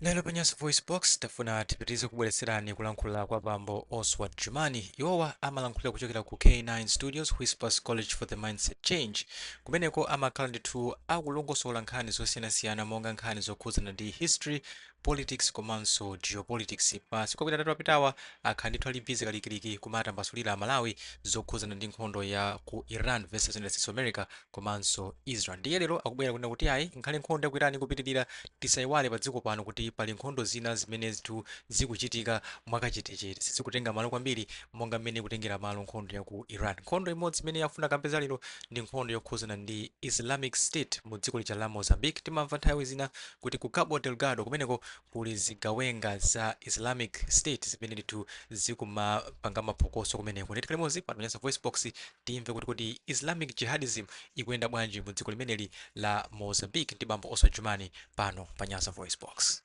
Lero pa Nyasa Voice Box tafuna tipitirize kubweretserani kulankhula kwa bambo Oswald Jumani. Iwowa amalankhulira kuchokera ku K9 Studios, Whispers College for the Mindset Change. Kumeneko amakhala ndithu akulongosola nkhani zosiyanasiyana, monga nkhani zokhudzana ndi history, politics komanso geopolitics. Masiku 3 apitawa akhala ndithu ali busy kalikiliki kumatambasulira Malawi zokhudzana ndi nkhondo ya ku Iran versus United States of America komanso Israel. Ndiye lero akubwera kunena kuti ayi, nkhale nkhondo ya ku Iran ikupitirira, tisayiwale pa dziko pano kuti pali nkhondo zina zimene zithu zikuchitika mwakachetechete, sizikutenga malo kwambiri monga mmene ikutengera malo nkhondo ya ku Iran. Nkhondo imodzi imene yafuna kampeza lero ndi nkhondo yokhudzana ndi Islamic State mu dziko lija la Mozambique. Timamva nthawi zina kuti ku Cabo Delgado kumeneko kuli zigawenga za Islamic State zimene ndithu zikumapanga maphokoso kumeneko. Nditi limodzi pano Nyasa Voice Box timve kuti Islamic jihadism ikuyenda bwanji mu dziko limeneli la Mozambique ndi bambo Oswald Jumani pano pa Nyasa Voice Box.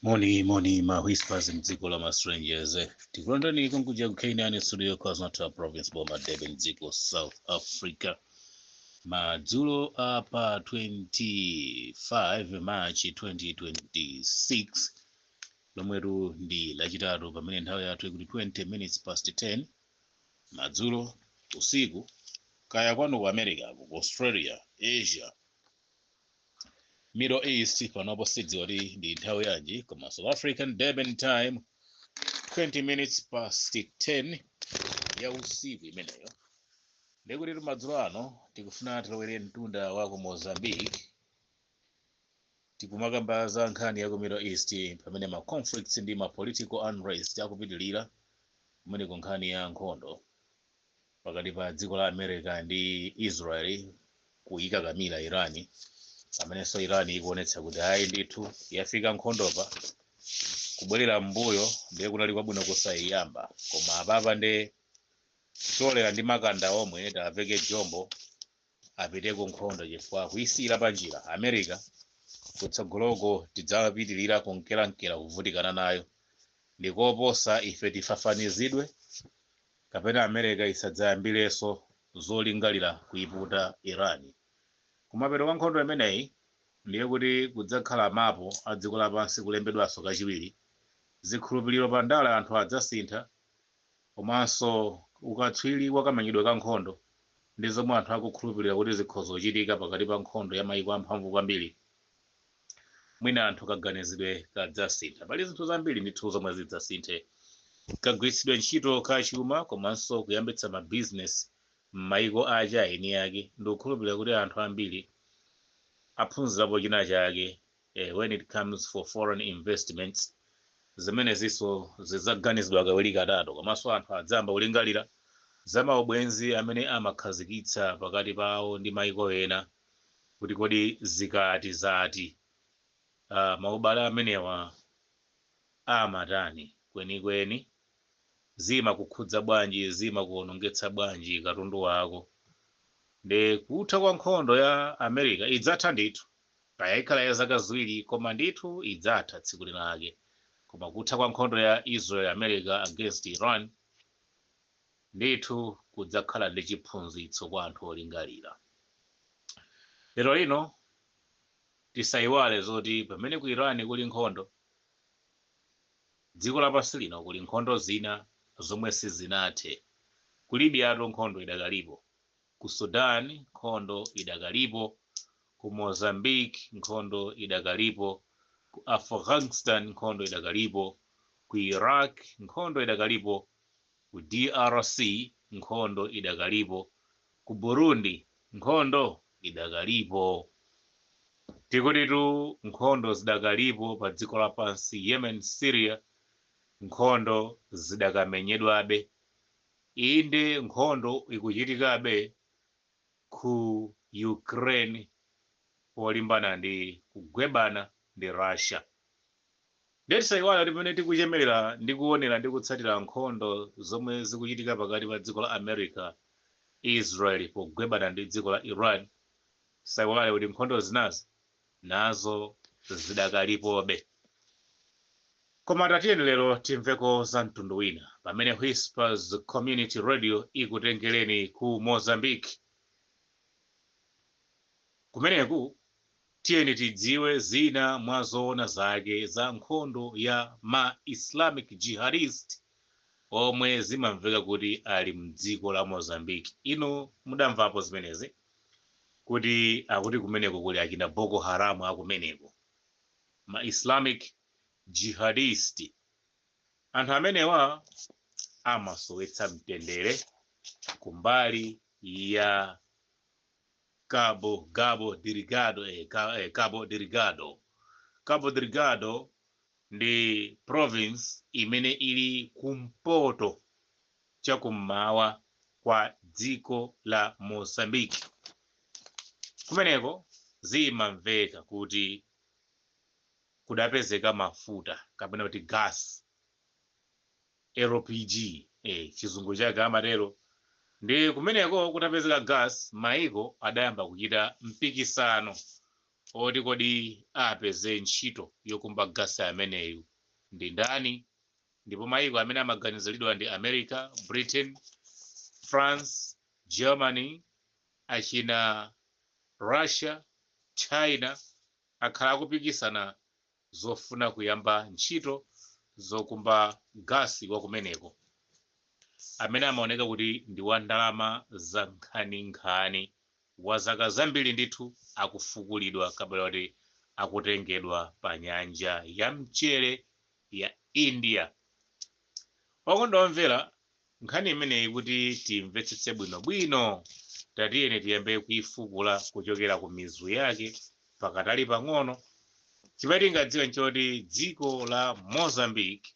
Moni moni ma Whispers mdziko la ma strangers. Tikulandani konkuja ku K9 Studio, KwaZulu-Natal Province, boma Durban, dziko South Africa, madzulo apa 25 March 2026, lomwetu ndi Lachitatu, pamene nthawi yathu ikuti 20 minutes past 10 madzulo, usiku, kaya kwanu ku America, ku Australia, Asia, Middle East, panopo sidziwa kuti ndi nthawi yanji, koma South African Durban time 20 minutes past 10 ya usiku imeneyo. Ndikuti madzulo ano tikufuna tilowere mtunda wa ku Mozambique, tikumakamba za nkhani ya ku Middle East, pamene ma conflicts ndi ma political unrest akupitilira kumeneko, nkhani ya nkhondo pakati pa dziko la America ndi Israel kuyikakamira Iran, pamenenso Iran ikuonetsa kuti ayi ndithu, yafika nkhondopa, kubwerera m'mbuyo ndiye kunali kwabwino kusayiyamba, koma apapa ndi tolera ndi makanda omwe tapeke jombo apite ku nkhondo, chifukwa kuyisiyira panjira America, kutsogoloko tidzapitirira kunkerankera kuvutikana nayo, ndikoposa ife tifafanizidwe kapena America isadzayambirenso zolingalira kuiputa Iran. Kumapeto kwa nkhondo imeneyi ndiye kuti kudzakhala mapu a dziko lapansi kulembedwanso kachiwiri, zikhulupiriro pa ndale anthu adzasintha, komanso ukatswiri wakamenyedwe ka nkhondo ndi zomwe anthu akukhulupirira kuti zikhoza kuchitika pakati pa nkhondo ya mayiko amphamvu kwambiri, mwina anthu kaganizidwe kadzasintha. Pali zinthu zambiri ndithu zomwe zidzasinthe, kagwiritsidwe ntchito ka chuma komanso kuyambitsa mabizinesi m'mayiko aja eni ake. Ndikukhulupirira kuti anthu ambiri aphunzirapo china chake when it comes for foreign investments, zimene zinso zidzaganizidwa kawiri katatu, komanso anthu adzayamba kulingalira za maubwenzi amene amakhazikitsa pakati pawo ndi mayiko ena, kuti kodi zikati zati maubale amenewa amatani kwenikweni, zimakukhudza bwanji, zimakuwonongetsa bwanji katundu wako. Ndi kutha kwa nkhondo ya America, idzatha ndithu, kaya ikhala ya zaka 2, koma ndithu idzatha tsiku linake. Koma kutha kwa nkhondo ya Israel, America against Iran, ndithu kudzakhala ndi chiphunzitso kwa anthu olingalira. Lero lino tisayiwale zoti pamene ku Iran kuli nkhondo, dziko lapansi lino kuli nkhondo zina zomwe sizinathe. Ku Libyatu nkhondo idakalipo, ku Sudan nkhondo idakalipo, ku Mozambique nkhondo idakalipo, ku Afghanistan nkhondo idakalipo, ku Iraq nkhondo idakalipo, ku DRC nkhondo idakalipo, ku Burundi nkhondo idakalipo. Tikutitu nkhondo zidakalipo pa dziko lapansi. Yemen, Syria, nkhondo zidakamenyedwabe. Inde, nkhondo ikuchitikabe ku Ukraine polimbana ndi kugwebana ndi Russia. Ndetisayiwala kuti pamene tikuchemerera ndi kuonera ndi kutsatira nkhondo zomwe zikuchitika pakati pa dziko la America, Israel pogwebana ndi dziko la Iran, sayiwale kuti nkhondo zinazi nazo zidakalipobe. Koma tatiyeni lero timveko za mtundu wina, pamene Whispers Community Radio ikutengereni ku Mozambique. Kumeneku Tiyeni tidziwe zina mwa zoona zake za nkhondo ya ma Islamic Jihadist omwe zimamveka kuti ali mdziko la Mozambique. Inu mudamvapo zimenezi kuti akuti kumeneko kuli achina Boko Haram akumeneko, ma Islamic Jihadist. Anthu amenewa amasowetsa mtendere kumbali ya Cabo Delgado, Cabo Delgado. Cabo Delgado ndi province imene ili kumpoto chakummawa kwa dziko la Mozambique. Kumeneko zimamveka kuti kudapezeka mafuta kapena kuti gas, LPG, chizungu chake amatero. Ndi kumeneko kutapezeka gas, maiko adayamba kuchita mpikisano oti kodi apeze ntchito yokumba gasi ameneyu ndi ndani. Ndipo maiko amene amaganiziridwa ndi America, Britain, France, Germany, achina Russia, China, akhala akupikisana zofuna kuyamba ntchito zokumba gasi wa kumeneko, amene amaoneka kuti ndi wa ndalama za nkhaninkhani, wa zaka zambiri ndithu akufukulidwa kapena kuti akutengedwa pa nyanja ya mchere ya India. Okondwa omvera, nkhani imeneyi kuti timvetsetse bwinobwino, tatiyeni tiyambe kuifukula kuchokera ku mizu yake pakatali pang'ono. Chimene tingadziwe nchoti dziko la Mozambique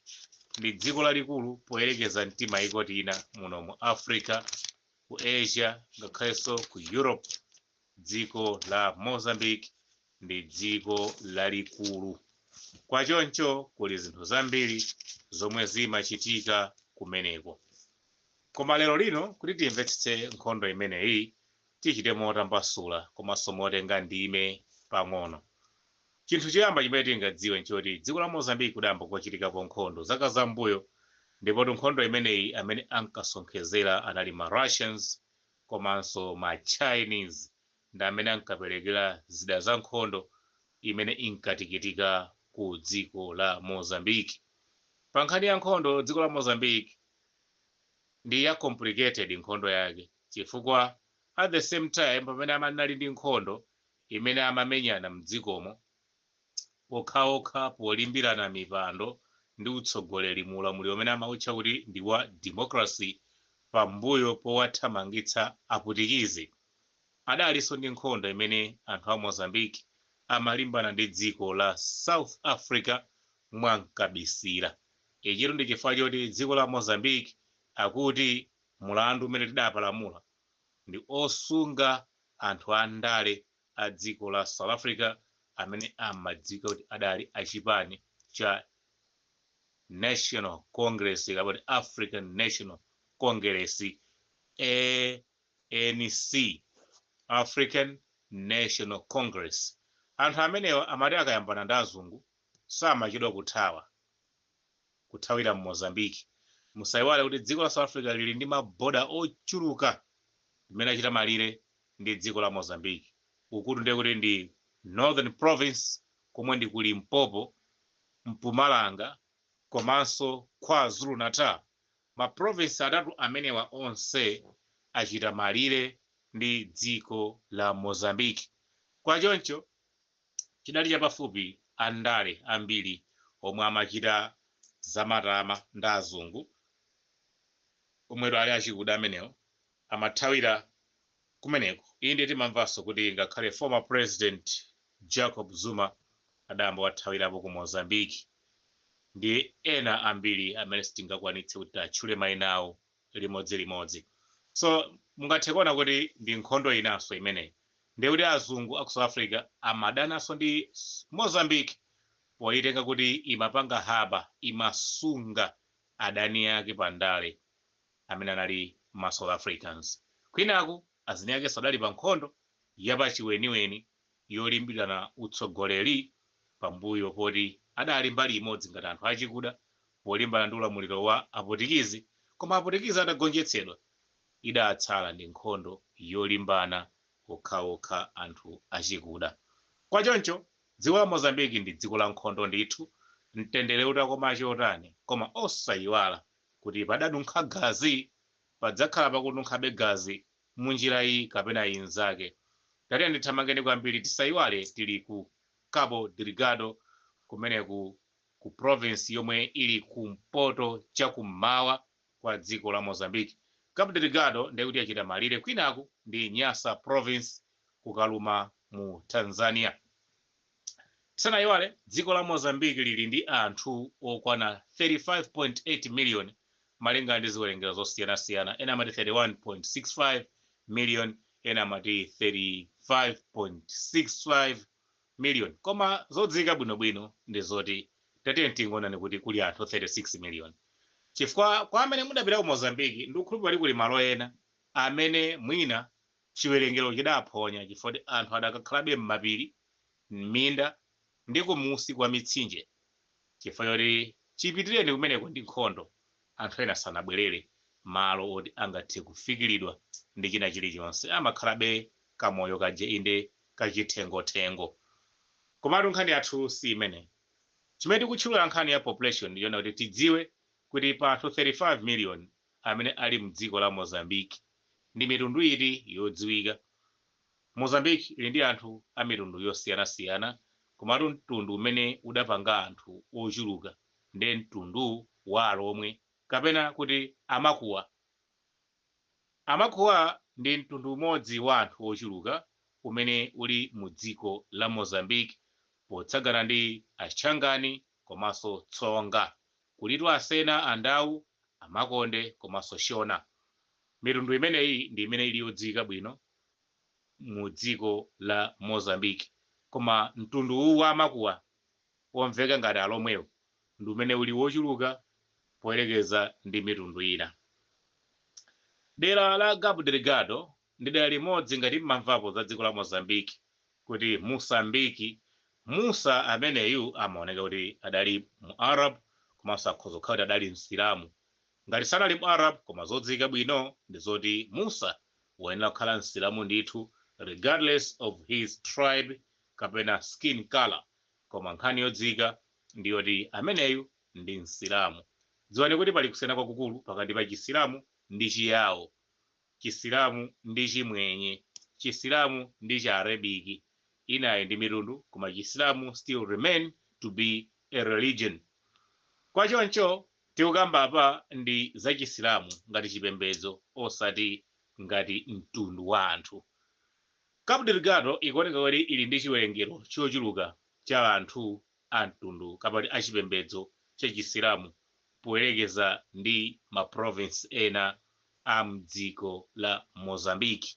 ndi dziko lalikulu poyerekeza ndi maiko tina muno mu Africa, ku Asia, ngakhalenso ku Europe. Dziko la Mozambique ndi dziko lalikulu, kwachoncho kuli zinthu zambiri zomwe zimachitika kumeneko. Koma lero lino, kuti timvetsetse nkhondo imeneyi, tichite motambasula komanso motenga ndime pang'ono. Chinthu choyamba chimene tingadziwe nchoti dziko la Mozambique kudayamba kuchitikapo nkhondo zaka zambuyo, ndipo nkhondo imeneyi amene ankasonkhezera anali ma Russians komanso ma Chinese, ndi amene ankaperekera zida za nkhondo imene inkatikitika ku dziko la Mozambique. Pa nkhani ya nkhondo, dziko la Mozambique ndi ya complicated nkhondo yake, chifukwa at the same time pamene amanali ndi nkhondo imene amamenyana mdzikomo okhaokha polimbirana mipando ndi utsogoleri mu ulamuliro umene amautcha kuti ndi wa democracy pambuyo powathamangitsa Aputikizi, adalinso ndi nkhondo imene anthu a Mozambique amalimbana ndi dziko la South Africa mwankabisira. Ichitu ndi chifukwa choti dziko la Mozambique akuti mulandu umene tidapalamula ndi osunga anthu andale a dziko la South Africa amene amadziwika kuti adali achipani cha National Congress kapena African National Congress, ANC, African National Congress. Anthu amenewa amati akayambana ndi azungu samachedwa kuthawa, kuthawira mu Mozambique. Musayiwale kuti dziko la South Africa lili ndi maboda ochuluka limene achita malire ndi dziko la Mozambique. Ukuti ndiye kuti ndi Northern Province, komwe ndi ku Limpopo, Mpumalanga komanso KwaZulu Natal. Ma province atatu amenewa onse achita malire ndi dziko la Mozambique. Kwachoncho chidali chapafupi andale ambiri omwe amachita zamatama ndi azungu omweto ali achikuda amenewo amathawira kumeneko. Inde, timamvanso kuti ngakhale former President Jacob Zuma adayamba wathawirapo ku Mozambique, ndi ena ambiri amene sitingakwanitse kuti atchule mayina awo limodzilimodzi. So mungathe kuona kuti ndi nkhondo inanso imeneyi, ndiye kuti azungu aku South Africa amadananso ndi Mozambique poyitenga kuti imapanga harbour, imasunga adani ake pandale amene anali ma South Africans. Kwinaku azini ake sadali pa nkhondo yapachiweniweni yolimbirana utsogoleri pambuyo poti adali mbali imodzi ngati anthu achikuda polimbana ndi ulamuliro wa Aputikizi. Koma Aputikizi atagonjetsedwa, idatsala ndi nkhondo yolimbana okhaokha anthu achikuda. Kwa choncho dziko la Mozambiki ndi dziko la nkhondo ndithu, mtendere utakoma chotani, koma osayiwala kuti padanunkha gazi, padzakhala pakununkhabe gazi munjira iyi kapena inzake. Tatiye ndithamangeni kwambiri. Tisayiwale tili ku Cabo Delgado, kumeneku ku province yomwe ili kumpoto chakummawa kwa dziko la Mozambique. Cabo Delgado ndekuti yachita malire kwinaku ndi Nyasa Province, kukaluma mu Tanzania. Tisanayiwale, dziko la Mozambique lili ndi anthu okwana 35.8 million malinga ndi ziwerengero zosiyanasiyana. Ena amati 31.65 million, ena amati 35.65 million, koma zodziwika bwinobwino ndi zoti, tatiye tingonani kuti kuli anthu 36 million, chifukwa kwa amene mudapita ku Mozambiki, ndikukhulupirira kuti kuli malo ena amene mwina chiwerengero chidaphonya, chifukwa kuti anthu adakakhalabe m'mapiri, m'minda ndi kumusi kwa mitsinje, chifukwa choti chipitireni kumeneko ndi nkhondo, anthu ena sanabwerere malo oti angathe kufikiridwa ndi china chilichonse, amakhalabe kamoyo kaje, inde, kachithengothengo. Komatu nkhani yathu si imene. Chimene tikutchulira nkhani ya population ndiyona kuti tidziwe kuti pa anthu 35 million amene ali mdziko la Mozambique, ndi mitundu iti yodziwika? Mozambique ili ndi anthu a mitundu yosiyanasiyana, komatu mtundu umene udapanga anthu ochuluka ndi mtundu wa Alomwe kapena kuti Amakuwa. Amakuwa ndi mtundu umodzi wa anthu ochuluka umene uli mu dziko la Mozambique, potsagana ndi Achangani komanso Tsonga. Kulitu Asena, Andau, Amakonde komanso Shona. Mitundu imeneyi ndi imene ili yodziwika bwino mu dziko la Mozambique, koma mtundu uwu wa Amakuwa, womveka ngati Alomwewo, ndi umene uli wochuluka poyerekeza ndi mitundu ina. Dera la Cabo Delgado ndi dera limodzi. Ngati mmamvapo za dziko la Mozambique kuti Musambiki, Musa ameneyu amaoneka kuti adali mu Arab, komanso akhoza kukhala kuti adali Msilamu. Ngati sanali mu Arab, koma zodziwika bwino ndi zoti Musa wayenera kukhala Msilamu ndithu, regardless of his tribe kapena skin color, koma nkhani yodziwika ndiyoti ameneyu ndi Msilamu. Dziwani kuti pali kusiyana kwakukulu pakati pa Chisilamu ndi Chiyawo, Chisilamu ndi Chimwenye, Chisilamu ndi Chiarabiki. Inayi ndi mitundu, koma Chisilamu still remain to be a religion. Kwachoncho tikukamba apa ndi za Chisilamu ngati chipembedzo, osati ngati mtundu wa anthu. Cabo Delgado ikuoneka kuti ili ndi chiwerengero chochuluka cha anthu a mtundu kapati achipembedzo cha Chisilamu poyerekeza ndi ma province ena a mdziko la Mozambique.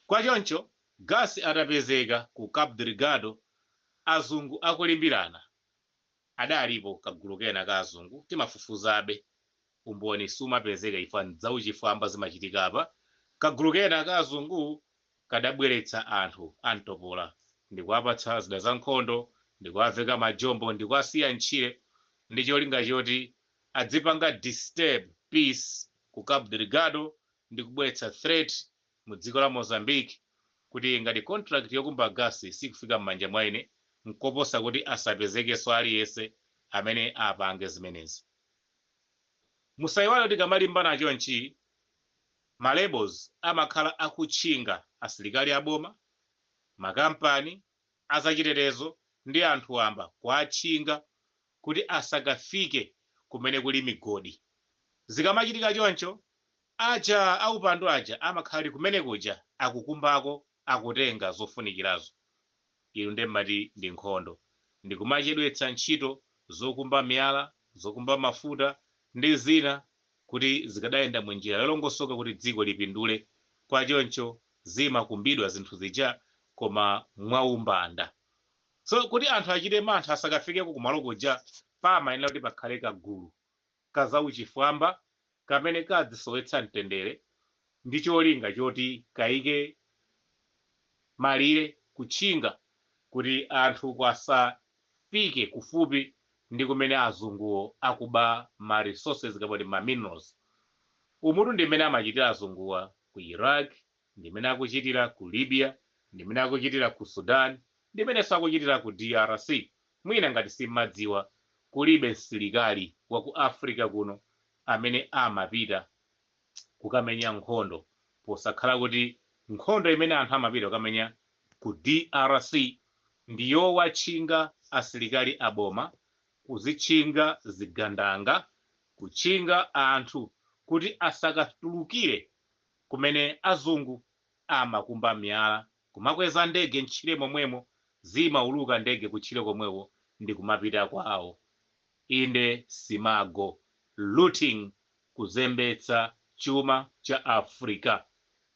Kwachoncho gasi atapezeka ku Cabo Delgado, azungu akulimbirana. Adalipo kagulu kena ka azungu, timafufuzabe, umboni sumapezeka ifa ndzauchifwamba zimachitika apa. Kagulu kena ka azungu kadabweretsa anthu amtopola ndikuwapatsa zida za nkhondo, ndikuwaveka majombo, ndikuwasiya ntchire ndi cholinga choti adzipanga disturb peace ku Cabo Delgado ndi kubweretsa threat mu dziko la Mozambique, kuti ngati contract yokumba gasi sikufika m'manja mwa ine, nkoposa kuti asapezekenso aliyense amene apange zimenezi. Musayiwale kuti kamalimbana chonchi, ma rebels amakhala akutchinga asilikali aboma, makampani azachitetezo ndi anthu wamba, kuatchinga kuti asakafike kumene kuli migodi. Zikamachitika choncho, aja aupandu aja amakhala kumene kuja akukumbako, akutenga zofunikirazo. Inu ndiye mmati ndi nkhondo, ndikumachedwetsa ntchito zokumba miyala, zokumba mafuta ndi zina, kuti zikadayenda munjira yolongosoka kuti dziko lipindule. Kwa choncho zimakumbidwa zinthu zija koma mwaumbanda. So kuti anthu achite mantha asakafikeko kumalo kuja, pamayenera kuti pakhale kagulu kazauchifwamba kamene kadzisowetsa mtendere ndi cholinga choti kayike malire, kutchinga kuti anthu kwasafike kufupi ndi kumene azunguwo akuba ma resources kapoti ma minerals. Umutu ndi mmene amachitira azunguwa ku Iraq, ndi mmene akuchitira ku Libya, ndi mmene akuchitira ku Sudan. Ndimenenso akuchitira ku DRC. Mwina ngati simmadziwa, kulibe msilikali wa ku Africa kuno amene amapita kukamenya nkhondo posakhala kuti nkhondo imene anthu amapita kukamenya ku DRC ndiyowatchinga asilikali aboma, kuzitchinga zigandanga, kutchinga anthu kuti asakatulukire kumene azungu amakumba miyala, kumakweza ndege mtchire momwemo, zimauluka ndege kutchire komweko ndi kumapita kwawo. Inde, smuggle, looting, kuzembetsa chuma cha Africa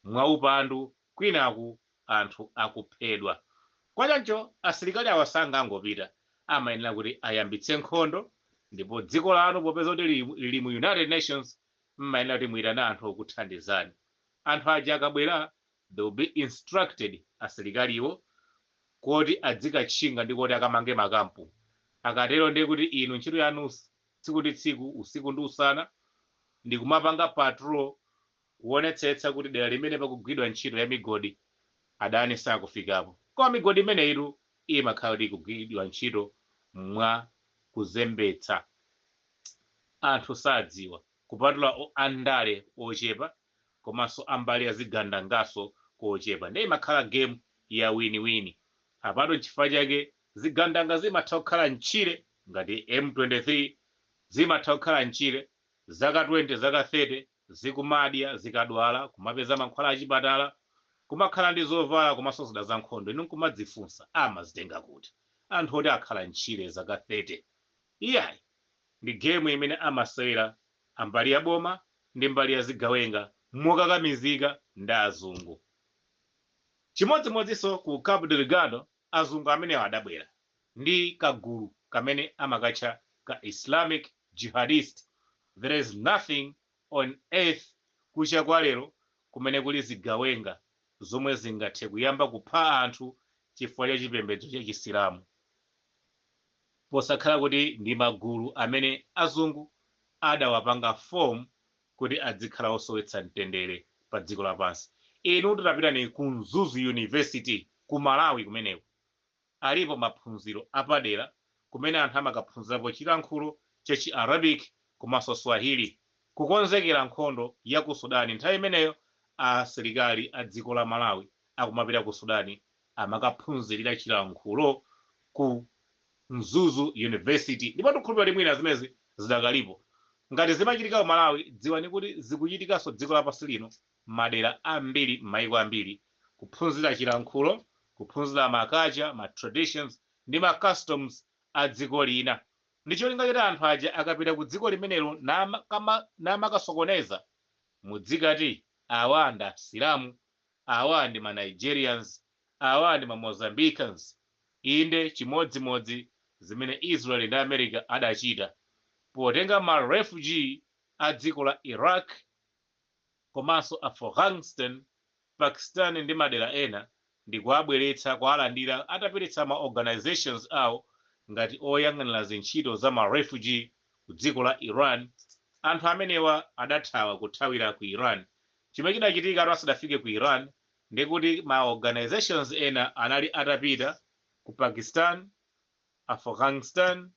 mwaupandu, kwinaku anthu akuphedwa. Kwachancho asilikali awa sangangopita, amayenera kuti ayambitse nkhondo. Ndipo dziko lanu, popeza kuti lili mu United Nations, mmayenera kuti muyitane anthu okuthandizani. Anthu aja akabwera, they will be instructed, asilikaliwo, koti adzikatchinga ndi koti akamange makampu. Akatero ndiye kuti inu ntchito yanu tsiku ndi tsiku, usiku ndi usana, ndi kumapanga patrol, kuonetsetsa kuti dera limene pakugwidwa ntchito ya migodi adani sakufikapo. Koma migodi imeneyitu imakhala kuti ikugwiridwa ntchito mwa kuzembetsa, anthu sadziwa, kupatula andale ochepa komanso ambali azigandangaso kochepa. Ndiye imakhala game ya win-win. Apato nchifukwa chake zigandanga zimatha kukhala mtchire ngati M23, zimatha kukhala mtchire zaka 20, zaka 30, zikumadya, zikadwala kumapeza mankhwala achipatala, kumakhala ndi zovala komanso zida za nkhondo. Inu nkumadzifunsa, amazitenga kuti anthu oti akhala mtchire zaka 30? Iyayi, ndi game imene amasewera ambali ya boma ndi mbali ya zigawenga mokakamizika ndi azungu. Chimodzimodzinso ku Cabo Delgado, azungu amenewo adabwera ndi kagulu kamene amakatcha ka Islamic Jihadist. There is nothing on earth kucha kwa lero kumene kuli zigawenga zomwe zingathe kuyamba kupha anthu chifukwa cha chipembedzo cha Chisilamu posakhala kuti ndi magulu amene azungu adawapanga form kuti adzikhala osowetsa mtendere pa dziko lapansi. Inu tutapitani ku Mzuzu University ku Malawi, kumeneko alipo maphunziro apadera kumene anthu amakaphunzirapo chilankhulo chachi Arabic komanso Swahili, kukonzekera nkhondo ya ku Sudani. Nthawi imeneyo asilikali a dziko la Malawi akumapita ku Sudani, amakaphunzirira chilankhulo ku Mzuzu University. Ndipo tikhulupirira mwina zimenezi zidakalipo. Ngati zimachitika ku Malawi, dziwani kuti zikuchitikanso dziko lapansi lino madera ambiri, m'mayiko ambiri, kuphunzira chilankhulo, kuphunzira ma culture, ma traditions ndi ma customs a dziko lina, ndi cholinga choti anthu aja akapita ku dziko limenelo namakasokoneza, mudzikati awa ndi Asilamu, awa ndi ma Nigerians, awa ndi ma Mozambicans. Inde, chimodzimodzi zimene Israel ndi America adachita potenga ma refugee a dziko la Iraq komanso Afghanistan, Pakistan ndi madera ena, ndi kuabweretsa, kualandira atapititsa ma organizations awo ngati oyang'anira zintchito za ma refugee ku dziko la Iran. Anthu amenewa adathawa kuthawira ku Iran. Chimene chidachitika atu asadafike ku Iran, ndikuti ma organizations ena anali atapita ku Pakistan, Afghanistan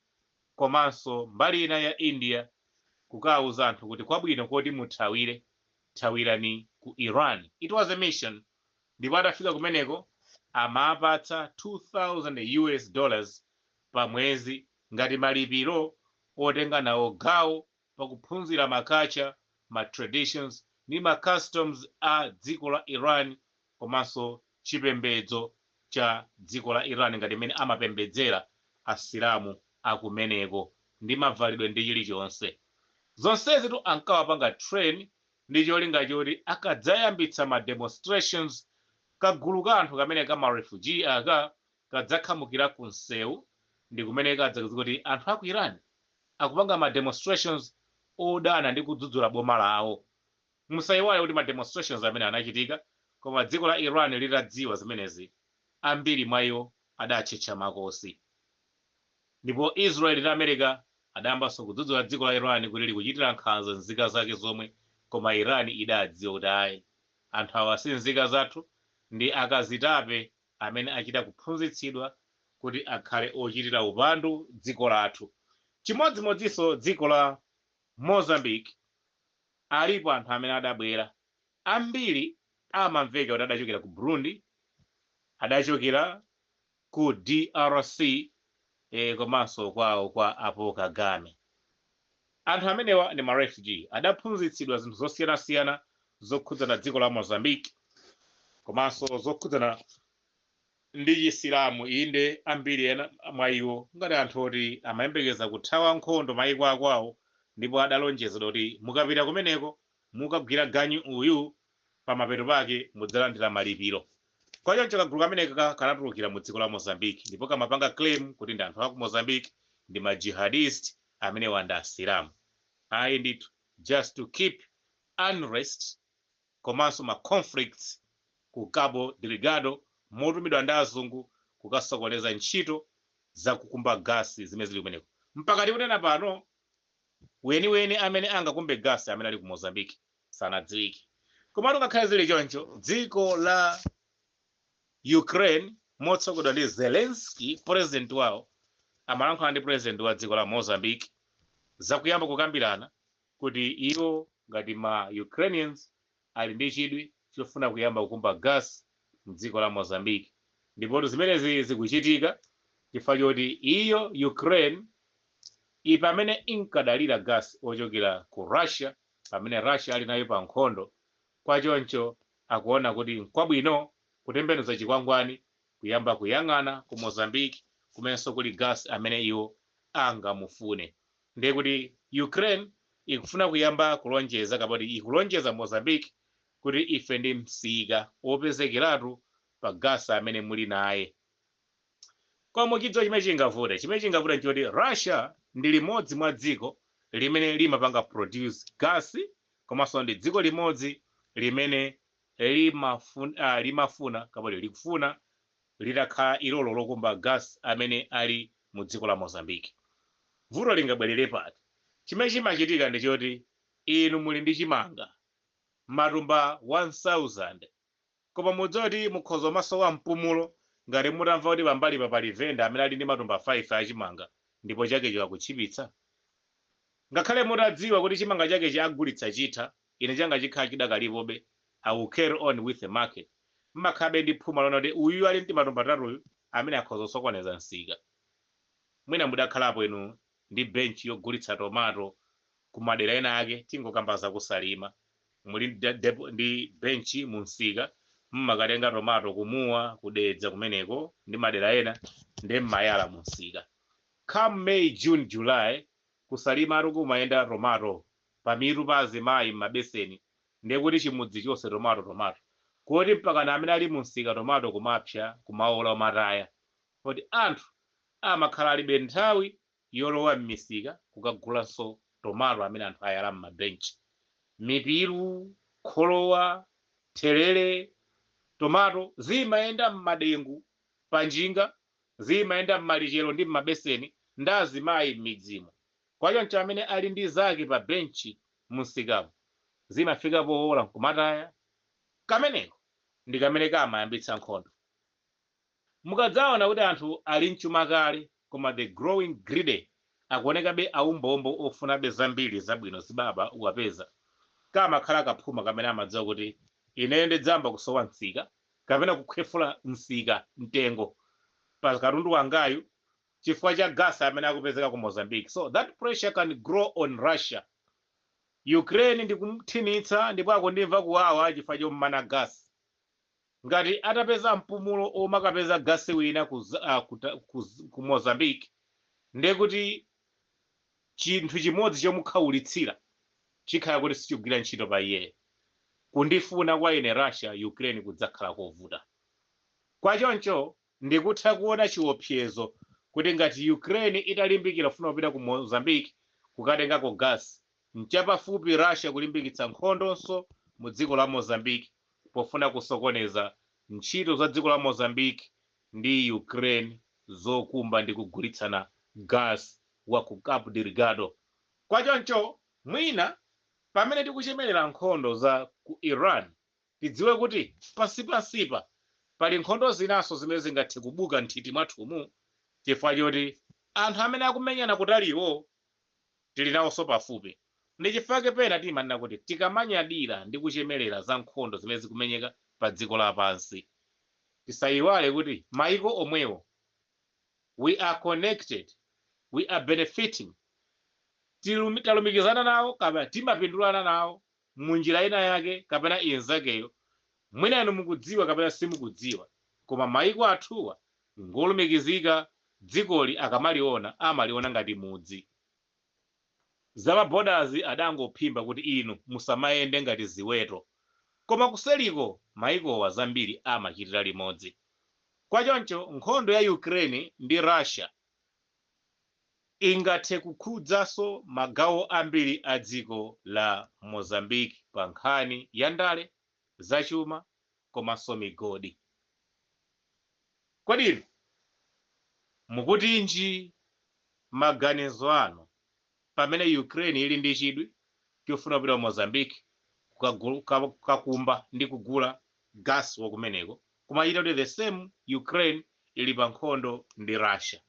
komanso mbali ina ya India, kukawuza anthu kuti kwabwino koti muthawire, thawirani ku Iran. It was a mission. Ndipo atafika kumeneko amapatsa US$2000 pa mwezi ngati malipiro otenga nawo gawo pakuphunzira ma culture, ma traditions ndi ma customs a dziko la Iran komanso chipembedzo cha dziko la Iran, ngati imene amapembedzera Asilamu akumeneko ndi mavalidwe ndi chilichonse. Zonsezi tu ankawapanga train ndi cholinga choti akadzayambitsa ma demonstrations, kagulu ka anthu kamene kama refugee aka kadzakhamukira ku msewu, ndi kumene kadzakuti kuti anthu aku Iran akupanga ma demonstrations odana ndi kudzudzula boma lawo. Musayiwale kuti ma demonstrations amene anachitika, koma dziko la Iran litadziwa zimenezi, ambiri mwa iwo adatchetcha makosi. Ndipo Israel ndi America adayambanso kudzudzula dziko la Iran kuti likuchitira nkhanza nzika zake zomwe. Koma Iran idadziwa kuti ayi, anthu awa si nzika zathu, ndi akazitape. Amene achita kuphunzitsidwa kuti akhale ochitira upandu dziko lathu. Chimodzimodzinso dziko la Mozambique, alipo anthu amene adabwera ambiri, amamveka kuti adachokera ku Burundi, adachokera ku DRC, komanso kwawo kwa apo Kagame. Anthu amenewa ndi ma refugee, adaphunzitsidwa zinthu zosiyanasiyana zokhudzana dziko la Mozambique komanso zokhudzana ndi Chisilamu. Inde, ambiri ena mwa iwo ngati anthu oti amayembekeza kuthawa nkhondo mayiko akwawo, ndipo adalonjezedwa kuti mukapita kumeneko mukagwira ganyu uyu, pamapeto pake mudzalandira malipiro. Kwa choncho kagulu kameneka kanatulukira mu dziko la Mozambique, ndipo kamapanga claim kuti ndi anthu aku Mozambique, ndi ma jihadist amene ndi Asilamu. Ayi ndithu, just to keep unrest komanso ma conflicts ku Cabo Delgado, motumidwa ndi azungu kukasokoneza ntchito zakukumba gasi zimene zili kumeneko. Mpaka tikunena pano, weniweni amene angakumbe gasi amene ali ku Mozambique sanadziwike. Komatu ngakhale zili choncho, dziko la Ukraine motsogozedwa ndi Zelensky, president wawo, amalankhula ndi president wa dziko la Mozambique zakuyamba kukambirana kuti iwo ngati ma Ukrainians ali ndi chidwi chofuna kuyamba kukumba gas mdziko la Mozambique. Ndipo zimenezi zikuchitika chifukwa choti iyo Ukraine pamene inkadalira gas ochokera ku Russia, pamene Russia ali nayo pa nkhondo. Kwachoncho akuona kuti nkwabwino kutembenuza chikwangwani, kuyamba kuyang'ana ku Mozambique kumenso kuli gas amene iwo angamufune. Ndiye kuti Ukraine ikufuna kuyamba kulonjeza, kapoti ikulonjeza Mozambique kuti ife ndi msika wopezekeratu pa gas amene muli naye. Koma chidziwa chimene chingavute nchoti Russia ndi limodzi mwa dziko limene limapanga produce gas, komanso ndi dziko limodzi limene limafuna kapoti likufuna litakhala ilolo lokumba gas amene ali mu dziko la Mozambique. Vuto lingabwerere pati? Chimene chimachitika ndi choti inu muli ndi chimanga matumba 1000, koma mudziwa kuti mukhoza masowa mpumulo ngati mutamva kuti pambali pali venda amene ali ndi matumba 5 achimanga ndipo chakecho akutchipitsa. Ngakhale mutadziwa kuti chimanga chakechi agulitsa chitha, ine changa chikhala chidakalipobe, I will carry on with the market, mmakhabe ndi phuma lona kuti uyu ali ndi matumba tatuyu amene akhoza kusokoneza msika. Mwina mudakhalapo inu ndi benchi yogulitsa tomato kumadera ena ake, tingokamba zakusalima, muli ndi benchi mu msika, mmakatenga tomato kumuwa, kudedza kumeneko ndi madera ena, ndi mmayala mu msika. Come May, June, July, kusalima ari kumayenda tomato pamitu pa azimayi m'mabeseni. Ndiye kuti chimudzi chonse tomato, tomato, kuti mpakana amene ali mu msika tomato kumapsa, kumaola, umataya, kuti anthu amakhala alibe nthawi yolowa m'misika kukagulanso tomato amene anthu ayala m'mabenchi. Mipiru, kholowa, therere, tomato zimayenda m'madengu, panjinga, zimayenda m'malichero ndi m'mabeseni ndi azimayi m'midzimo. Kwachoncho amene ali ndi zake pa benchi mumsikamo, zimafika powola nkumataya. Kameneko ndi kamene kamayambitsa nkhondo. Mukadzaona kuti anthu ali mchuma kale, koma the growing greedy, akuonekabe aumbombo ofunabe zambiri zabwino zibaba ukapeza, kamakhala kaphuma kamene amadziwa kuti ine ndidzamba kusowa msika kapena kukhwefula msika mtengo pa katundu wangayu chifukwa cha gasi amene akupezeka ku Mozambique. So that pressure can grow on Russia. Ukraine ndikumthinitsa ndipo akundimva kuwawa chifukwa chomana gasi. Ngati atapeza mpumulo omakapeza gasi wina ku Mozambique, ndiye kuti chinthu chimodzi chomukhaulitsira chikhala kuti sichigwira ntchito pa iyeyo. Kundifuna kwa ine Russia, Ukraine kudzakhala kovuta. Kwachoncho ndikutha kuona chiopsezo kuti ngati Ukraine italimbikira kufuna kupita ku Mozambique kukatengako gas, nchapafupi Russia kulimbikitsa nkhondonso mu dziko la Mozambique pofuna kusokoneza ntchito za dziko la Mozambique ndi Ukraine zokumba ndi kugulitsana gas wa ku Cabo Delgado. Kwachoncho mwina pamene tikuchemerera nkhondo za ku Iran, tidziwe kuti pansipansipa Pali nkhondo zinanso zimene zingathe kubuka nthiti mwathumu chifukwa choti anthu amene akumenyana kutaliwo tili nawonso pafupi. Ndi chifukwa pena timanena kuti tikamanyadira ndi kuchemerera za nkhondo zimene zikumenyeka pa dziko lapansi, tisayiwale kuti maiko omwewo, we are connected, we are benefiting. Talumikizana nawo kapena timapindulana nawo munjira ina yake kapena inzakeyo. Mwina inu mukudziwa kapena simukudziwa, koma maiko athuwa ngolumikizika. Dzikoli akamaliona amaliona ngati mudzi. Zama borders adangophimba kuti inu musamayende ngati ziweto, koma kuseliko maikowa zambiri amachitira limodzi. Kwachoncho nkhondo ya Ukraine ndi Russia ingathe kukhudzanso magawo ambiri a dziko la Mozambique pa nkhani ya ndale, zachuma komanso migodi. Kodi inu mukutinji maganizo anu pamene Ukraine ili ndi chidwi chofuna kupita ku Mozambique kukakumba ndi kugula gas wakumeneko, kumachita kuti the same Ukraine ili pa nkhondo ndi Russia?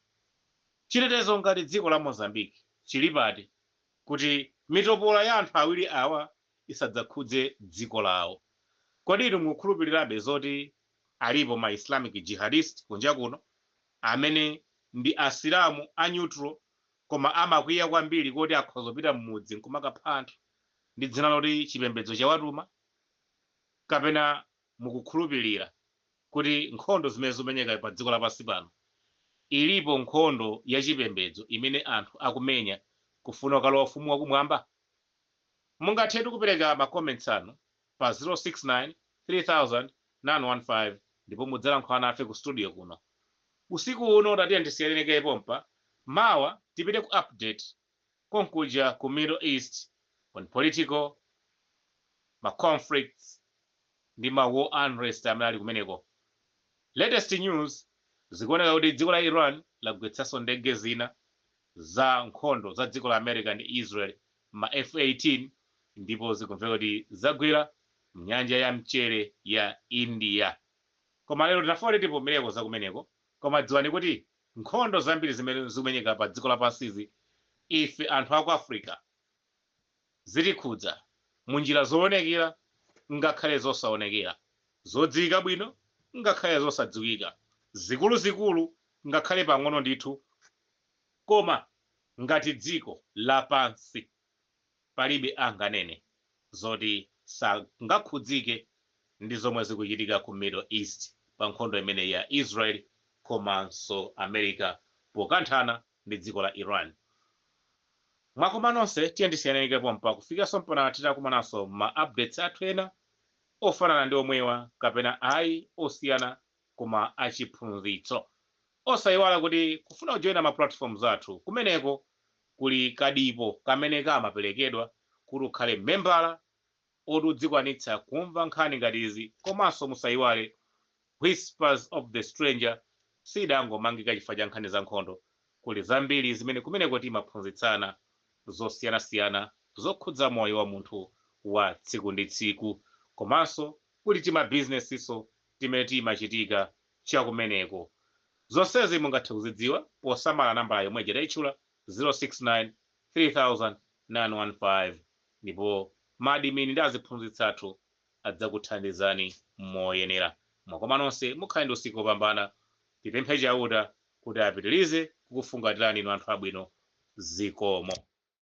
Chitetezo ngati dziko la Mozambique chili pati kuti mitopola ya anthu awiri awa isadzakhudze dziko lawo? Kodi inu mukukhulupirirabe zoti alipo ma Islamic jihadist kunja kuno amene ndi Asilamu a neutral, koma amakwiya kwambiri koti akhoza kupita m'mudzi nkumakapha anthu ndi dzina loti chipembedzo chawatuma? Kapena mukukhulupirira kuti nkhondo zimene zikumenyeka pa dziko lapansi pano, ilipo nkhondo yachipembedzo imene anthu akumenya kufuna kukalowa ufumu wakumwamba? Mungathetu kupereka ma comments anu pa 069 3000 915 ndipo mudzalankhula nafe ku studio kuno. Usiku uno tatiye ndisiyaneneke pompa. Mawa tipite ku update konkuja ku Middle East on political ma conflicts ndi ma war unrest amene ali kumeneko. Latest news zikuoneka kuti dziko la Iran lagwetsanso ndege zina za nkhondo za dziko la America ndi Israel, ma F-18, ndipo zikumveka kuti zagwera mnyanja ya mchere ya India. Koma lero tinafuna kuti tipomereko za kumeneko, koma dziwani kuti nkhondo zambiri zimene zikumenyeka pa dziko lapansizi, ife anthu aku Africa zitikhudza munjira zoonekera ngakhale zosaonekera, zodziwika bwino ngakhale zosadziwika, zikuluzikulu ngakhale pang'ono ndithu. Koma ngati dziko lapansi palibe anganene zoti sangakhudzike ndi zomwe zikuchitika ku Middle East pa nkhondo imene ya Israel komanso America pokanthana ndi dziko la Iran. Mwakoma nonse, tiye ndisiyanike pompa kufikanso mpana titakumananso ma updates athu ena ofanana ndi omwewa kapena ayi osiyana koma achiphunzitso. Osayiwala kuti kufuna kujoyina ma platforms athu, kumeneko kuli kadipo kamene kamaperekedwa kuti ukhale membala oti udzikwanitsa kumva nkhani ngati izi. Komanso musayiwale, Whispers of the Stranger sidangomangika chifukwa cha nkhani za nkhondo. Kuli zambiri zimene kumeneko timaphunzitsana zosiyanasiyana zokhudza moyo wa munthu wa tsiku ndi tsiku, komanso kuli timabizinesiso timene timachitika chakumeneko. Zonsezi mungathe kuzidziwa posamala nambala yomwe tayitchula, 069 3915, ndipo ma admin ndi aziphunzitsi athu adzakuthandizani moyenera. Mwakoma nonse, mukhale ndi usiku wopambana. Tipemphe Chauta kuti apitirize kukufungatirani inu anthu abwino. Zikomo.